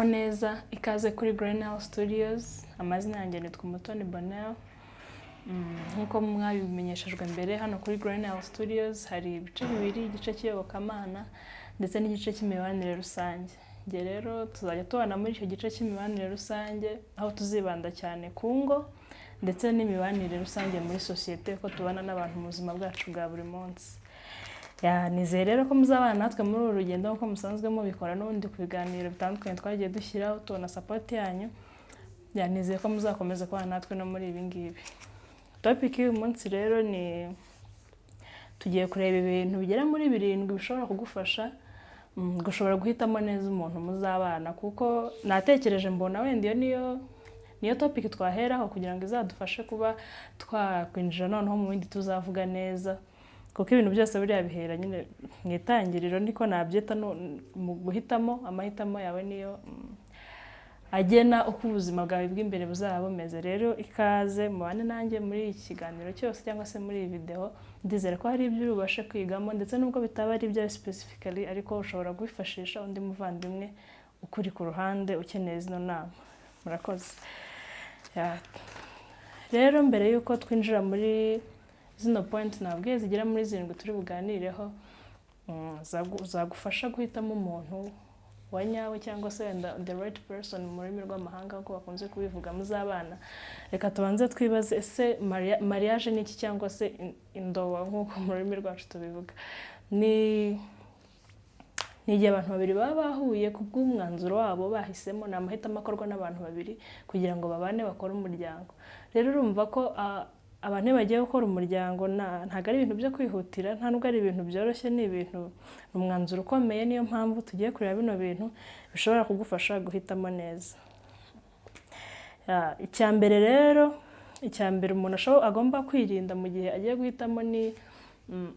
Neza, ikaze kuri Grenell Studios. Amazina yanjye nitwa Umutoni Bonheur. Nk'uko mwabimenyeshejwe mbere, hano kuri Grenell Studios hari ibice bibiri: igice cy'iyobokamana ndetse n'igice cy'imibanire rusange. Njye rero tuzajya tubana muri icyo gice cy'imibanire rusange, aho tuzibanda cyane ku ngo ndetse n'imibanire rusange muri sosiyete, ko tubana n'abantu mu buzima bwacu bwa buri munsi. Ya, nizeye rero ko muzabana natwe muri uru rugendo nk'uko musanzwe mubikora n'ubundi ku biganiro bitandukanye twagiye dushyiraho, tubona support yanyu. Ya, nizeye ko muzakomeza kubana natwe no muri ibi ngibi. Topic y'uyu munsi rero ni tugiye kureba ibintu bigera muri birindwi bishobora kugufasha gushobora guhitamo neza umuntu muzabana, kuko natekereje mbona wenda iyo niyo topic twaheraho kugira ngo izadufashe kuba twakwinjira noneho mu bindi tuzavuga neza, kuko ibintu byose buriya bihera nyine mu itangiriro, niko nabyita. Mu guhitamo, amahitamo yawe niyo agena uko ubuzima bwawe bw'imbere buzaba bumeze. Rero ikaze mubane nanjye muri iki kiganiro cyose cyangwa se muri iyi video. Ndizera ko hari ibyo uri bubashe kwigamo, ndetse nubwo bitaba ari ibyawe specifically, ariko ushobora kwifashisha undi muvandimwe ukuri ku ruhande ukeneye zino nama. Murakoze. Ya. Rero mbere y'uko twinjira muri zino point nabwiye zigera muri zirindwi turi buganireho, zagufasha guhitamo umuntu wa nyawe cyangwa se wenda the right person mu rurimi rw'amahanga nk'uko bakunze kubivuga, muzabana, reka tubanze twibaze: ese mariage ni iki, cyangwa se indowa nk'uko mu rurimi rwacu tubivuga? Ni igihe abantu babiri baba bahuye ku bw'umwanzuro wabo bahisemo. Ni amahitamo akorwa n'abantu babiri kugira ngo babane, bakore umuryango. Rero urumva ko abantu iyo bagiye gukora umuryango ntabwo ari ibintu byo kwihutira, nta nubwo ari ibintu byoroshye, ni ibintu, ni umwanzuro ukomeye. Niyo mpamvu tugiye kureba bino bintu bishobora kugufasha guhitamo neza. Icya mbere rero, icya mbere umuntu agomba kwirinda mu gihe agiye guhitamo ni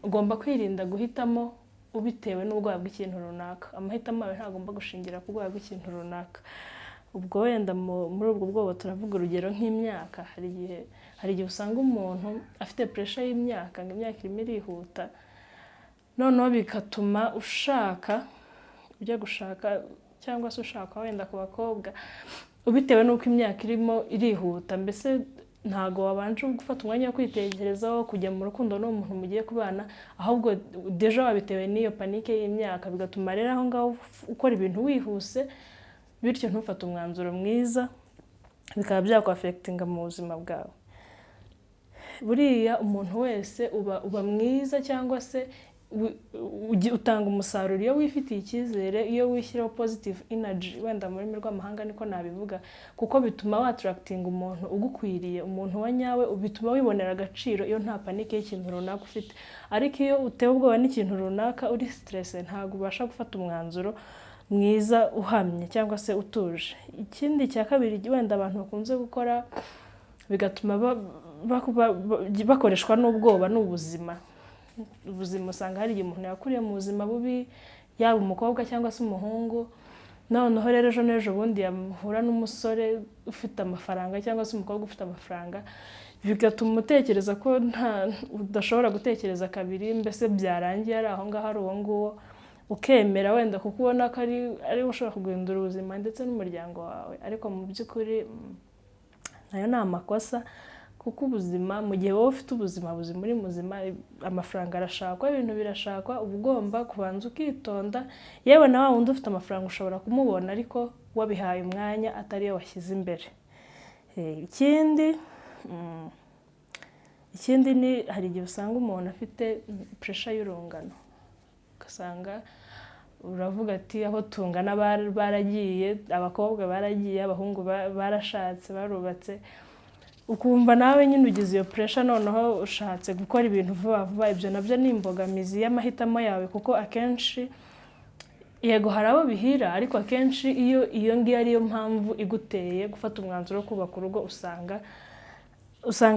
ugomba kwirinda guhitamo ubitewe n'ubwoba bw'ikintu runaka. Amahitamo yawe ntagomba gushingira ku bwoba bw'ikintu runaka. Ubwo wenda muri ubwo bwoba turavuga urugero nk'imyaka. Hari igihe usanga umuntu afite pressure y'imyaka, ngo imyaka irimo irihuta, noneho bigatuma ushaka ujya gushaka cyangwa se ushaka wenda ku bakobwa ubitewe n'uko imyaka irimo irihuta. Mbese ntabwo wabanje gufata umwanya wo kwitekerezaho, kujya mu rukundo n'uwo muntu mugiye kubana, ahubwo déjà wabitewe n'iyo panique y'imyaka. Bigatuma rero aho ngaho ukora ibintu wihuse, bityo ntufate umwanzuro mwiza, bikaba byakwaffectinga mu buzima bwawe. Buriya umuntu wese uba mwiza cyangwa se utanga umusaruro iyo wifitiye icyizere, iyo wishyiraho positive energy, wenda mu rurimi rw'amahanga niko nabivuga, kuko bituma wattractinga umuntu ugukwiriye, umuntu wa nyawe. Bituma wibonera agaciro iyo nta panique y'ikintu runaka ufite. Ariko iyo utewe ubwoba n'ikintu runaka, uri stress, ntabwo ubasha gufata umwanzuro mwiza uhamye cyangwa se utuje. Ikindi cya kabiri wenda abantu bakunze gukora bigatuma bakoreshwa n'ubwoba ni ubuzima. Ubuzima, usanga hari igihe umuntu yakuriye mu buzima bubi, yaba umukobwa cyangwa se umuhungu, noneho rero ejo n'ejo bundi yahura n'umusore ufite amafaranga cyangwa se umukobwa ufite amafaranga, bigatuma utekereza ko nta udashobora gutekereza kabiri, mbese byarangiye ari aho ngaho, ari uwo nguwo, ukemera wenda kuko ubona ko ari we ushobora kuguhindura ubuzima ndetse n'umuryango wawe. Ariko mu by'ukuri nayo ni amakosa, kuko ubuzima, mu gihe wowe ufite ubuzima buzima, uri muzima, amafaranga arashakwa, ibintu birashakwa, uba ugomba kubanza ukitonda. Yewe na wa wundi ufite amafaranga ushobora kumubona, ariko wabihaye umwanya, atari yo washyize imbere. Ikindi ni hari igihe usanga umuntu afite pressure y'urungano, ugasanga uravuga ati: "Aho tungana baragiye, abakobwa baragiye, abahungu barashatse, barubatse," ukumva nawe nyine ugize iyo pressure, noneho ushatse gukora ibintu vuba vuba. Ibyo nabyo ni imbogamizi y'amahitamo yawe, kuko akenshi, yego hari abo bihira, ariko akenshi iyo iyo ngiyo ariyo mpamvu iguteye gufata umwanzuro wo kubaka urugo, usanga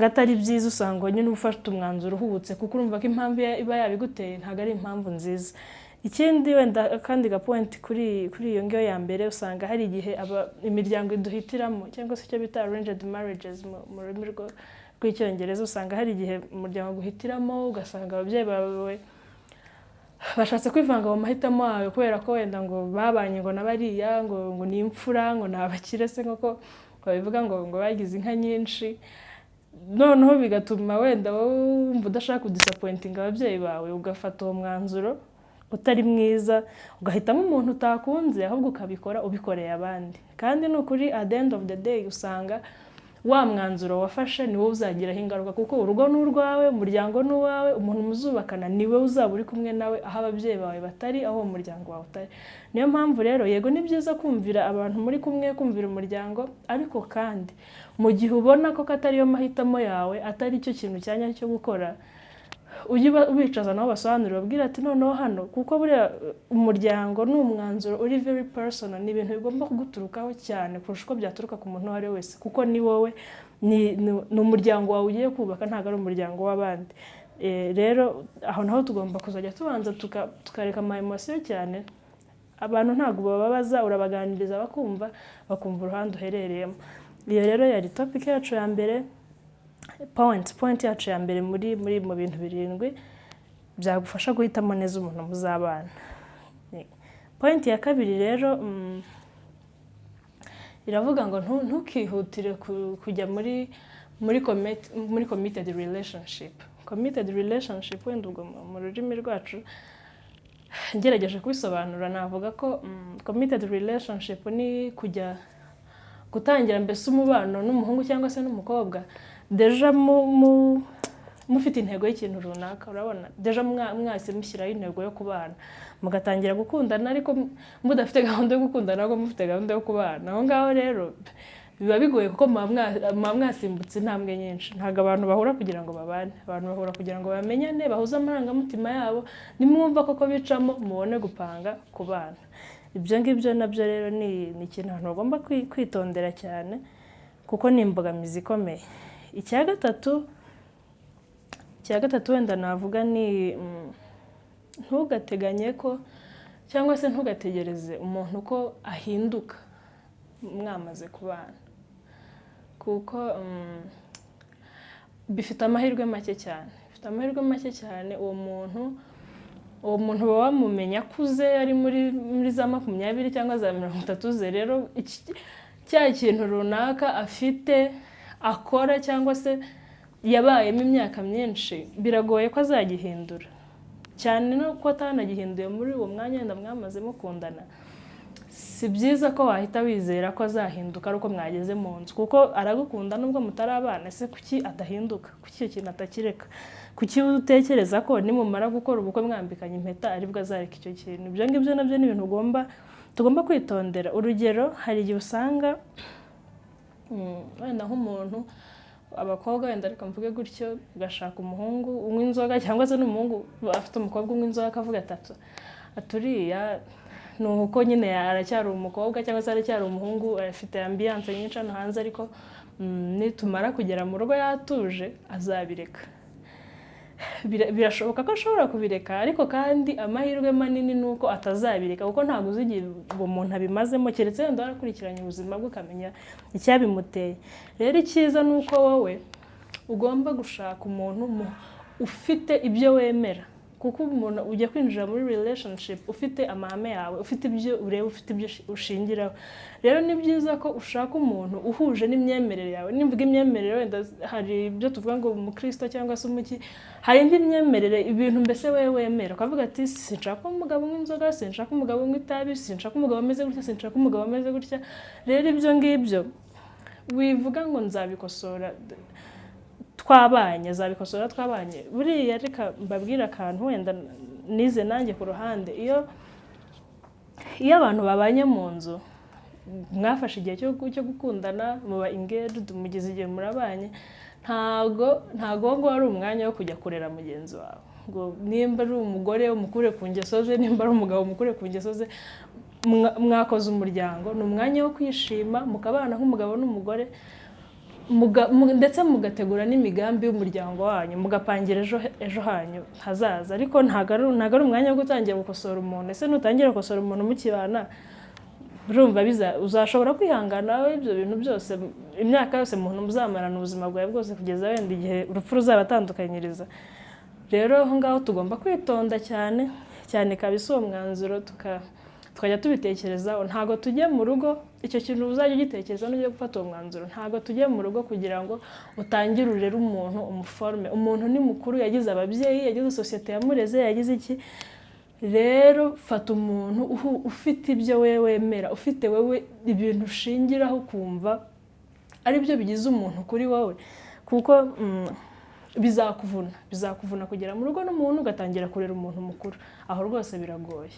atari byiza. Usanga nyine ufata umwanzuro uhubutse, kuko urumva ko impamvu iba yabiguteye ntabwo ari impamvu nziza. Ikindi wenda, akandi gapoint kuri iyo ngiyo ya mbere, usanga hari igihe imiryango iduhitiramo, cyangwa se icyo bita arranged marriages mu rurimi rw'Icyongereza. Usanga hari igihe umuryango uguhitiramo, ugasanga ababyeyi bawe Bashatse kwivanga mu mahitamo yawe kubera ko wenda ngo babanye ngo na bariya, ngo ni imfura, ngo ni abakire se, nk'uko babivuga, ngo bagize inka nyinshi. Noneho bigatuma wenda wowe wumva udashaka kudisappointinga ababyeyi bawe, ugafata uwo mwanzuro utari mwiza, ugahitamo umuntu utakunze, ahubwo ukabikora ubikoreye abandi. Kandi ni ukuri, at the end of the day usanga wa mwanzuro wafashe ni wowe uzagiraho ingaruka, kuko urugo ni urwawe, umuryango ni uwawe, umuntu muzubakana ni we uzaba uri kumwe nawe aho ababyeyi bawe batari, aho uwo muryango wawe utari. Niyo mpamvu rero, yego, ni byiza kumvira abantu muri kumwe, kumvira umuryango, ariko kandi mu gihe ubona ko atariyo mahitamo yawe, atari cyo kintu cya nyacyo cyo gukora, ujye ubicaza nabo, basobanurire, babwire ati noneho hano, kuko buriya umuryango ni umwanzuro uri very personal, ni ibintu bigomba kuguturukaho cyane kurusha uko byaturuka ku muntu uwo ari we wese, kuko ni wowe, ni umuryango wawe ugiye kubaka, ntabwo ari umuryango w'abandi. Rero aho naho tugomba kuzajya tubanza tukareka ama emotion cyane. Abantu ntabwo bababaza, urabaganiriza bakumva, bakumva uruhande uherereyemo. Iyo rero yari topic yacu ya mbere, point yacu ya mbere muri mu bintu 7 byagufasha guhitamo neza umuntu muzabana. Point ya kabiri rero iravuga ngo ntukihutire kujya muri committed relationship. Committed relationship, wenda ubwo mu rurimi rwacu ngerageje kubisobanura, navuga ko committed relationship ni kujya gutangira mbese umubano n'umuhungu cyangwa se n'umukobwa déjà mufite intego y'ikintu runaka. Urabona déjà mwahise mushyiraho intego yo kubana, mugatangira gukundana ariko mudafite gahunda yo gukundana, ahubwo mufite gahunda yo kubana. Aho ngaho rero biba bigoye, kuko muba mwasimbutse intambwe nyinshi. Ntabwo abantu bahura kugira ngo babane, abantu bahura kugira ngo bamenyane, bahuze amarangamutima yabo. Nimwumva koko bicamo, mubone gupanga kubana. Ibyo ngibyo nabyo rero ni ikintu abantu bagomba kwitondera cyane, kuko ni imbogamizi ikomeye. Icya gatatu wenda navuga ni ntugateganye ko cyangwa se ntugategereze umuntu ko ahinduka mwamaze kubana, kuko bifite amahirwe make cyane, bifite amahirwe make cyane. Uwo muntu uba wamumenya akuze, ari muri za 20 cyangwa za 30 ze. Rero cya kintu runaka afite, akora cyangwa se yabayemo imyaka myinshi, biragoye ko azagihindura, cyane no ko atanagihinduye muri uwo mwanya wenda mwamaze mukundana. Si byiza ko wahita wizera ko azahinduka ari uko mwageze mu nzu, kuko aragukunda nubwo mutarabana. Ese kuki adahinduka? Kuki icyo kintu atakireka? Kuki utekereza ko nimumara gukora ubukwe, mwambikanye impeta, aribwo azareka icyo kintu? Ibyo ngibyo nabyo ni ibintu tugomba kwitondera. Urugero, hari igihe usanga wenda nk'umuntu, abakobwa wenda reka mvuge gutyo, ugashaka umuhungu unywa inzoga, cyangwa se n'umuhungu afite umukobwa unywa inzoga, akavuga atatu aturiya ni uko nyine aracyari umukobwa cyangwa se aracyari umuhungu, afite ambiance nyinshi hano hanze, ariko nitumara kugera mu rugo yatuje azabireka. Birashoboka ko ashobora kubireka, ariko kandi amahirwe manini ni uko atazabireka, kuko ntabwo uzi igihe uwo muntu abimazemo, keretse wenda warakurikiranye ubuzima bwe ukamenya icyabimuteye. Rero icyiza ni uko wowe ugomba gushaka umuntu ufite ibyo wemera, kuko umuntu ujya kwinjira muri relationship ufite amahame yawe, ufite ibyo ureba, ufite ibyo ushingiraho. Rero ni byiza ko ushaka umuntu uhuje n'imyemerere yawe. Nimvuga imyemerere, wenda hari ibyo tuvuga ngo umukristo cyangwa se umuki, hari indi myemerere, ibintu mbese wowe wemera, ukavuga ati sinshaka umugabo unywa inzoga, sinshaka umugabo unywa itabi, sinshaka umugabo umeze gutya, sinshaka umugabo umeze gutya. Rero ibyo ngibyo wivuga ngo nzabikosora twabanye, azabikosora twabanye. Buriya reka mbabwire akantu wenda nize nanjye ku ruhande. Iyo abantu babanye mu nzu, mwafashe igihe cyo gukundana, muba engaged, mugeze igihe murabanye, ntabwo uwo nguwo ari umwanya wo kujya kurera mugenzi wawe, ngo nimba ari umugore umukure ku ngeso ze, nimba ari umugabo umukure ku ngeso ze. Mwakoze umuryango, ni umwanya wo kwishima, mukabana nk'umugabo n'umugore, ndetse mugategura n'imigambi y'umuryango wanyu, mugapangira ejo hanyu hazaza. Ariko ntabwo ari umwanya wo gutangira gukosora umuntu. Ese nutangira gukosora umuntu mukibana, urumva uzashobora kwihangana ibyo bintu byose, imyaka yose umuntu muzamarana, ubuzima bwawe bwose, kugeza wenda igihe urupfu ruzabatandukanyiriza? Rero aho ngaho tugomba kwitonda cyane. cyane kabisa uwo mwanzuro, tukajya tubitekerezaho. Ntabwo tujya mu rugo, icyo kintu uzajya ugitekereza nujya gufata uwo mwanzuro. Ntabwo tujya mu rugo kugira ngo utangire urere umuntu, umuforme. Umuntu ni mukuru, yagize ababyeyi, yagize sosiyete yamureze, yagize iki. Rero fata umuntu ufite ibyo we wemera, ufite wowe ibintu ushingiraho ukumva ari byo bigize umuntu kuri wowe, kuko bizakuvuna kugera mu rugo n'umuntu ugatangira kurera umuntu mukuru. Aho rwose biragoye,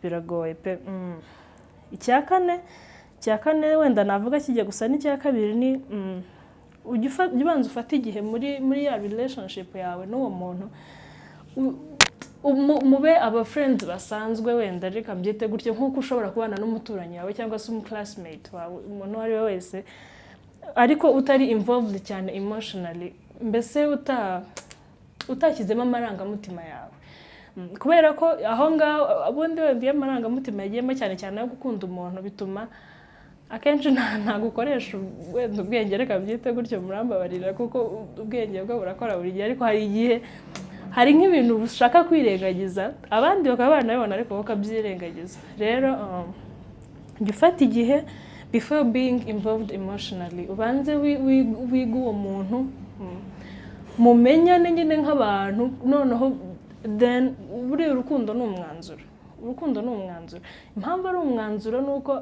biragoye pe. Icya kane wenda navuga kijya gusa n'icya kabiri ni ujye ubanza ufate igihe muri ya relationship yawe n'uwo muntu, mube aba friends basanzwe, wenda reka mbyite gutyo, nk'uko ushobora kubana n'umuturanyi wawe cyangwa se umu classmate wawe, umuntu uwo ari we wese, ariko utari involved cyane emotionally, mbese utashyizemo amarangamutima yawe. Kubera ko aho ngaho ubundi wenda iyo amarangamutima yagiyemo cyane cyane ayo gukunda umuntu, bituma akenshi ntabwo ukoresha wenda ubwenge, reka mbyite gutyo, murambabarira, kuko ubwenge bwo burakora buri gihe, ariko hari igihe hari nk'ibintu ushaka kwirengagiza, abandi bakaba banabibona ariko wowe ukabyirengagiza. Rero jya ufata igihe before being involved emotionally, ubanze wige uwo muntu, mumenyane nyine nk'abantu. Noneho then buriya urukundo ni umwanzuro, urukundo ni umwanzuro. Impamvu ari umwanzuro ni uko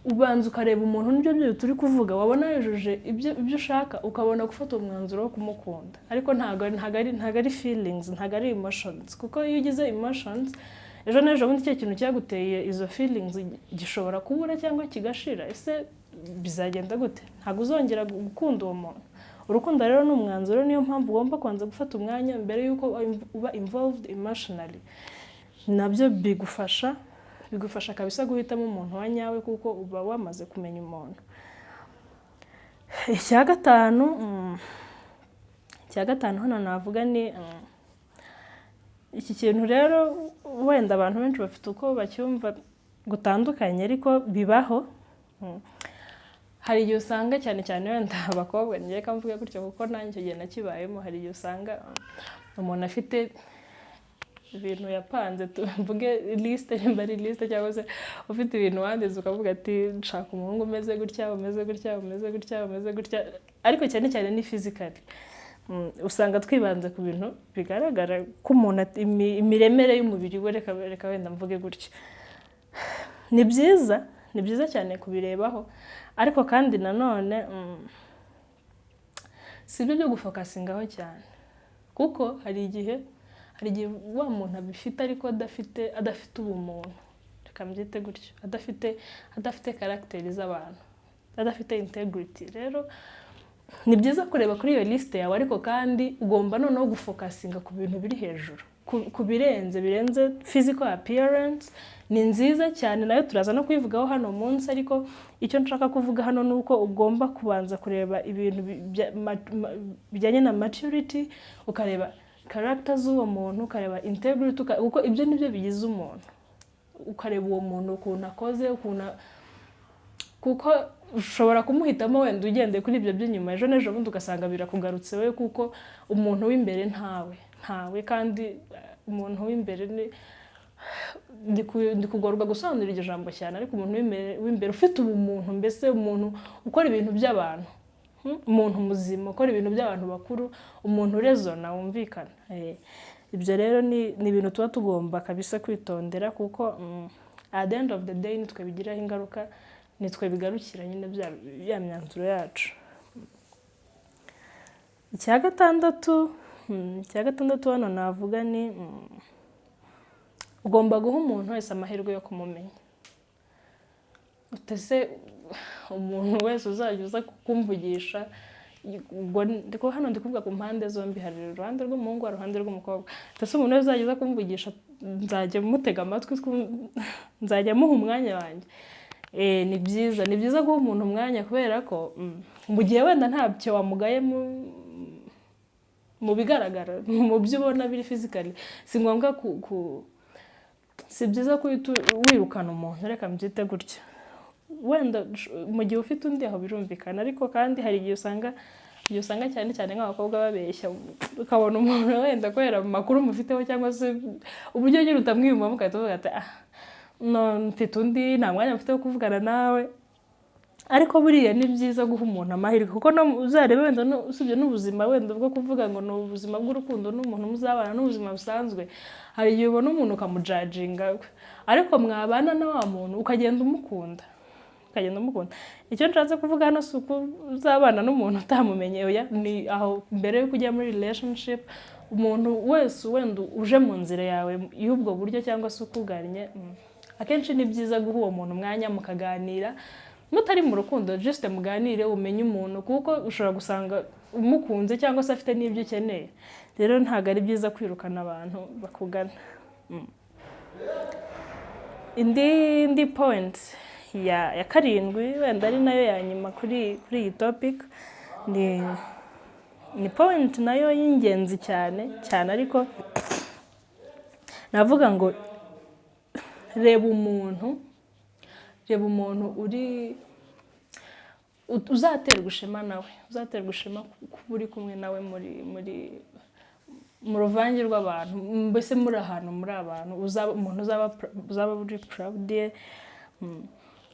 ubanza ukareba umuntu, nibyo byo turi kuvuga, wabona yujuje ibyo ushaka, ukabona gufata umwanzuro wo kumukunda. Ariko ntabwo ari feelings, ntabwo ari emotions, kuko iyo ugize emotions, ejo n'ejo bundi cya kintu cyaguteye izo feelings gishobora kubura cyangwa kigashira. Ese bizagenda gute? Ntabwo uzongera gukunda uwo muntu. Urukundo rero ni umwanzuro, niyo mpamvu ugomba kubanza gufata umwanya mbere y'uko uba involved emotionally. Nabyo bigufasha kabisa guhitamo umuntu wa nyawe, kuko uba wamaze kumenya umuntu. Icya gatanu hano navuga ni iki kintu rero wenda abantu benshi bafite uko bacyumva gutandukanye, ariko bibaho. Hari igihe usanga cyane cyane wenda abakobwa, ngiye mvuge gutyo kuko nanjye icyo gihe nakibayemo, hari igihe usanga umuntu afite ibintu yapanze, tuvuge lisite, nimba ari lisite, cyangwa se ufite ibintu wanditse ukavuga ati: "Nshaka umuhungu umeze gutya, umeze gutya, umeze gutya, umeze gutya." Ariko cyane cyane ni physically. Usanga twibanze ku bintu bigaragara ko umuntu imiremere y'umubiri we, reka wenda mvuge gutya. Ni byiza, ni byiza cyane kubirebaho, ariko kandi nanone si ibyo byo gufocusingaho cyane, kuko hari igihe wa muntu abifite ariko adafite ubumuntu, reka mbyite gutyo, adafite caractère z'abantu, adafite integrity. Rero ni byiza kureba kuri iyo lisite yawe, ariko kandi ugomba noneho gufocusinga ku bintu biri hejuru, ku birenze physical appearance. Ni nziza cyane nayo, turaza no kuyivugaho hano munsi, ariko icyo nshaka kuvuga hano ni uko ugomba kubanza kureba ibintu bijyanye na maturity, ukareba character z'uwo muntu, ukareba integrity, kuko ibyo nibyo bigize umuntu, ukareba uwo muntu ukuntu akoze, ukuntu kuko ushobora kumuhitamo wenda ugendeye kuri ibyo by'inyuma, ejo n'ejo bundi ugasanga birakugarutse we, kuko umuntu w'imbere ntawe. Kandi umuntu w'imbere ni ndi kugorwa gusobanura iryo jambo cyane, ariko umuntu w'imbere ufite ubumuntu, mbese umuntu ukora ibintu by'abantu, umuntu muzima ukora ibintu by'abantu bakuru, umuntu uraisonna, wumvikana. Ibyo rero ni ibintu tuba tugomba kabisa kwitondera, kuko at the end of the day nitwe bigiraho ingaruka, nitwe bigarukira nyine ya myanzuro yacu. Icya gatandatu hano navuga ni ugomba guha umuntu wese amahirwe yo kumumenya. Utese umuntu wese uzajya uza kukumvugisha, ubwo hano ndi kuvuga ku mpande zombi, hari uruhande rw'umuhungu, hari uruhande rw'umukobwa. Ese umuntu wese uzajya uza kumvugisha nzajya mutega amatwi, nzajya muha umwanya wanjye? Ni byiza guha umuntu umwanya, kubera ko mu gihe wenda ntabyo wamugaye mu bigaragara, mu byo ubona biri physically, si ngombwa ku si byiza guhita wirukana umuntu, reka mbyite gutya. Wenda mu gihe ufite undi, aho birumvikana, ariko kandi hari igihe usanga Igihe usanga cyane cyane nk'abakobwa babeshya, ukabona umuntu wenda kubera amakuru mufiteho cyangwa se uburyo nyine utamwiyumvamo, ugahita uvuga ati: "Ah no, mfite undi, nta mwanya mfite wo kuvugana nawe." Ariko buriya ni byiza guha umuntu amahirwe, kuko no uzarebe wenda usibye n'ubuzima wenda bwo kuvuga ngo ni ubuzima bw'urukundo n'umuntu muzabana, n'ubuzima busanzwe, hari igihe ubona umuntu ukamujudginga, ariko mwabana na wa muntu ukagenda umukunda, ukagenda umukunda. Icyo nshatse kuvuga hano si uko uzabana n'umuntu utamumenye, oya. Ni aho mbere yo kujya muri relationship, umuntu wese wenda uje mu nzira yawe y'ubwo buryo cyangwa se ukugannye, akenshi ni byiza guha uwo muntu umwanya mukaganira mutari mu rukundo, just muganire umenye umuntu, kuko ushobora gusanga umukunze cyangwa se afite n'ibyo ukeneye. Rero ntabwo ari byiza kwirukana abantu bakugana. Indi point ya karindwi, wenda ari nayo ya nyuma kuri iyi topic, ni point nayo y'ingenzi cyane cyane, ariko navuga ngo reba umuntu uri uzaterwa ishema nawe, uzaterwa ishema kuba uri kumwe nawe muri mu ruvange rw'abantu, mbese muri ahantu muri abantu, uzaba umuntu uzaba uri proud ye.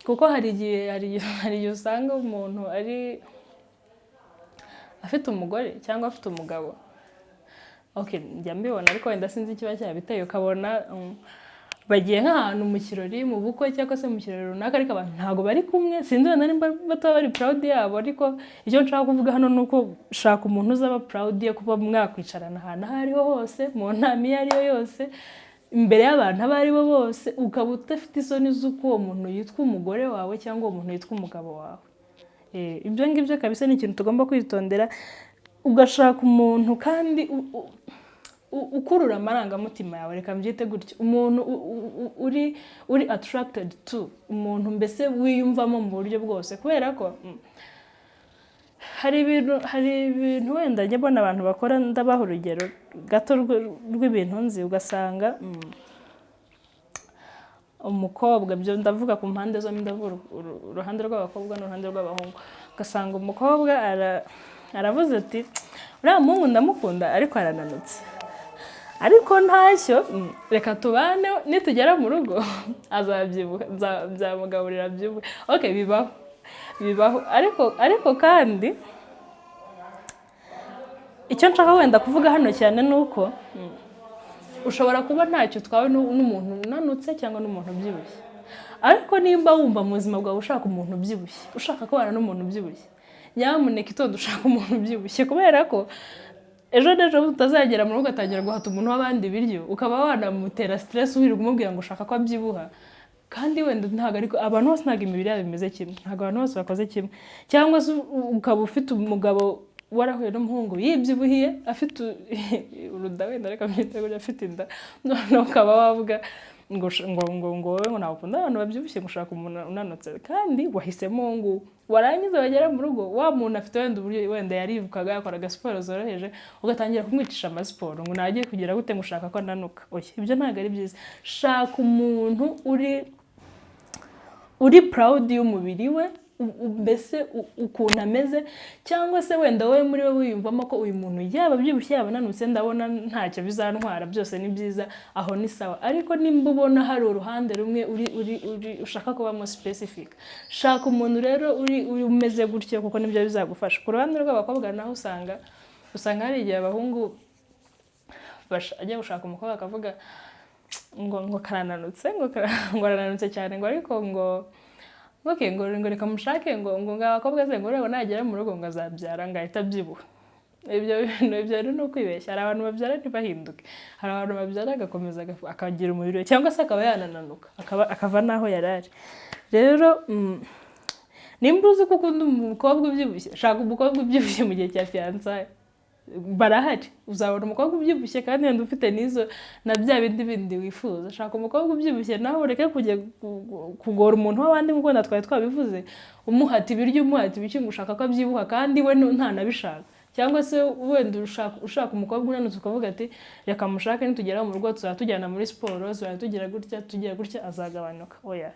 Kuko hari igihe usanga umuntu ari afite umugore cyangwa afite umugabo, okay, njya mbibona, ariko wenda sinzi ikiba cyabiteye, ukabona bagiye nk'ahantu mu kirori, mu bukwe cyangwa se mu kirori runaka, ariko abantu ntabwo bari kumwe. Sinzi wenda nimba bataba bari proud yabo, ariko icyo nshaka kuvuga hano ni uko shaka umuntu uzaba proud ye kuba mwakwicarana ahantu aho ariho hose, mu nama iyo ariyo yose, imbere y'abantu abo ari bo bose, ukaba udafite isoni z'uko uwo muntu yitwa umugore wawe cyangwa uwo muntu yitwa umugabo wawe. Ibyo ngibyo kabisa ni ikintu tugomba kwitondera, ugashaka umuntu kandi ukurura amarangamutima yawe, reka mbyite gutyo, umuntu uri attracted to, umuntu mbese wiyumvamo mu buryo bwose, kubera ko hari ibintu wenda njya mbona abantu bakora. Ndabaha urugero gato rw'ibintu nzi. Ugasanga umukobwa, ibyo ndavuga ku mpande zombi, ndavuga uruhande rw'abakobwa n'uruhande rw'abahungu, ugasanga umukobwa aravuze ati: "Uriya muhungu ndamukunda, ariko arananutse, ariko ntacyo, reka tubane, nitugera mu rugo azabyibuha, nzamugaburira abyibuhe." Okay, bibaho, bibaho, ariko kandi icyo nshaka wenda kuvuga hano cyane ni uko ushobora kuba ntacyo utwawe n'umuntu unanutse cyangwa n'umuntu ubyibushye, ariko nimba wumva mu buzima bwawe ushaka umuntu ubyibushye, ushaka kubana n'umuntu ubyibushye, nyamuneka itonde ushaka umuntu ubyibushye, kubera ko ejo n'ejo utazagera mu rugo ugatangira guhata umuntu w'abandi ibiryo, ukaba wanamutera stress wirirwa umubwira ngo ushaka ko abyibuha, kandi wenda ntabwo, ariko abantu bose ntabwo imibiri yabo imeze kimwe, ntabwo abantu bose bakoze kimwe. Cyangwa se ukaba ufite umugabo, warahuye n'umuhungu yibyibuhiye, afite uruda, wenda reka mbyite gutya, afite inda, noneho ukaba wavuga ngo wowe ngo ntabwo ukunda abantu babyibushye, ngo ushaka umuntu unanutse, kandi wahisemo uwo nguwo. Warangiza wagera mu rugo, wa muntu afite wenda uburyo wenda yaribukaga, yakoraga siporo zoroheje, ugatangira kumwicisha amasiporo ngo nagiye kugira gute, ngo ushaka ko ananuka. Oya, ibyo ntabwo ari byiza. Shaka umuntu uri proud y'umubiri we, mbese ukuntu ameze, cyangwa se wenda wowe muri we wiyumvamo ko uyu muntu yaba abyibushye yaba ananutse, ndabona ntacyo bizantwara, byose ni byiza, aho ni sawa. Ariko nimba ubona hari uruhande rumwe uri ushaka kubamo specific, shaka umuntu rero uri umeze gutyo, kuko nibyo bizagufasha. Ku ruhande rw'abakobwa naho usanga hari igihe abahungu ajya gushaka umukobwa akavuga ngo karananutse, ngo arananutse cyane, ngo ariko ngo okay, ngo reka mushake, ngo abakobwa se, ngo ureba nagera mu rugo ngo azabyara, ngo ahita abyibuha. Ibyo bintu, ibyo rero ni ukwibeshya. Hari abantu babyara ntibahinduke, hari abantu babyara agakomeza akagira umubiri we, cyangwa se akaba yanananuka, akava n'aho yari ari. Rero nimba uzi ko ukunda umukobwa ubyibushye, shaka umukobwa ubyibushye mu gihe cya fiançailles. Barahari, uzabona umukobwa ubyibushye kandi wenda ufite n'izo na bya bindi bindi wifuza. Shaka umukobwa ubyibushye, nawe ureke kujya kugora umuntu w'abandi nk'uko wenda twari twabivuze, umuhata ibiryo, umuhata ibiki, ngo ushaka ko abyibuha kandi we ntanabishaka. Cyangwa se wenda ushaka umukobwa unanutse, ukavuga ati: "Reka mushake, nitugera mu rugo tuzajya tujyana muri siporo, tuzajya tugira gutya, tugira gutya, azagabanuka." Oya,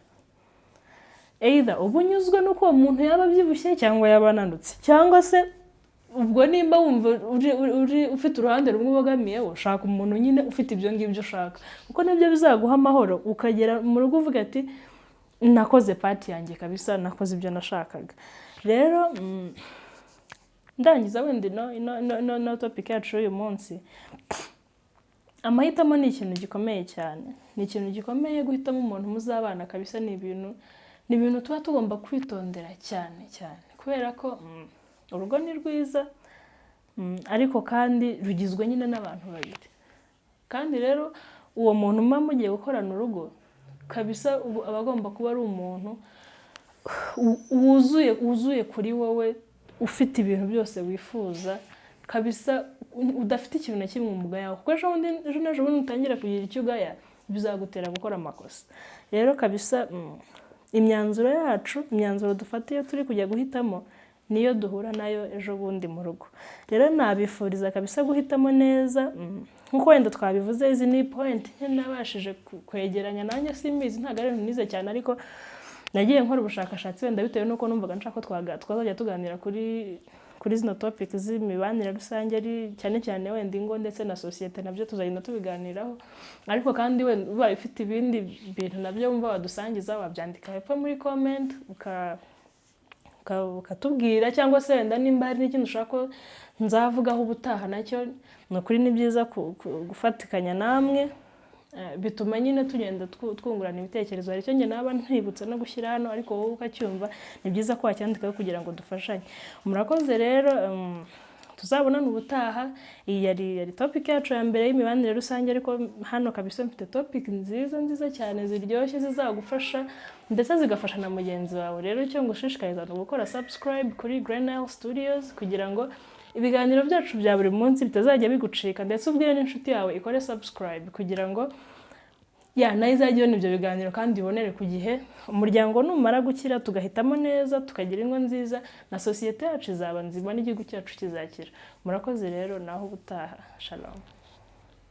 either uba unyuzwe n'uko uwo muntu yaba abyibushye cyangwa yaba ananutse, cyangwa se Ubwo nimba wumva uri ufite uruhande rumwe ubogamiyeho, ushaka umuntu nyine ufite ibyo ngibyo ushaka, kuko nibyo bizaguha amahoro, ukagera mu rugo uvuga ati: "Nakoze part yanjye kabisa, nakoze ibyo nashakaga." Rero ndangiza wenda ino topic yacu y'uyu munsi, amahitamo ni ikintu gikomeye cyane, ni ikintu gikomeye guhitamo umuntu muzabana kabisa. Ni ibintu tuba tugomba kwitondera cyane cyane, kubera ko urugo ni rwiza, ariko kandi rugizwe nyine n'abantu babiri. Kandi rero uwo muntu muba mugiye gukorana urugo kabisa, ubu aba agomba kuba ari umuntu wuzuye kuri wowe, ufite ibintu byose wifuza kabisa, udafite ikintu na kimwe umugayaho, kuko ejo bundi, ejo n'ejo bundi utangira kugira icyo ugaya, bizagutera gukora amakosa. Rero kabisa imyanzuro yacu, imyanzuro dufata iyo turi kujya guhitamo, niyo duhura nayo ejo bundi mu rugo. Rero nabifuriza kabisa guhitamo neza, nk'uko wenda twabivuze. Izi ni point nke nabashije kwegeranya nanjye, simbizi, ntabwo ari ibintu nize cyane, ariko nagiye nkora ubushakashatsi wenda bitewe n'uko numvaga nshaka ko twazajya tuganira kuri zino topic z'imibanire rusange, ari cyane cyane wenda ingo ndetse na sosiyete, nabyo tuzagenda tubiganiraho. Ariko kandi wenda ubaye ufite ibindi bintu nabyo wumva wadusangiza, wabyandika hepfo muri comment ukatubwira, cyangwa se wenda nimba hari n'ikindi ushaka ko nzavugaho ubutaha, nacyo ni ukuri ni byiza gufatikanya namwe. Bituma nyine tugenda twungurana ibitekerezo. Hari icyo njye naba ntibutse no gushyira hano, ariko wowe ukacyumva, ni byiza ko wacyandikaho kugira ngo dufashanye. Murakoze rero, tuzabonane ubutaha. Iyi yari topic yacu ya mbere y'imibanire rusange, ariko hano kabisa mfite topic nziza nziza cyane, ziryoshye, zizagufasha ndetse zigafasha na mugenzi wawe. Rero icyo ngushishikariza ni ugukora subscribe kuri Grenel Studios kugira ngo ibiganiro byacu bya buri munsi bitazajya bigucika, ndetse ubwire n'inshuti yawe ikore subscribe kugira ngo ya nayo izajya ibona ibyo biganiro kandi ibonere ku gihe. Umuryango numara gukira, tugahitamo neza, tukagira ingo nziza, na sosiyete yacu izaba nzima n'igihugu cyacu kizakira. Murakoze rero, naho ubutaha. Shalom.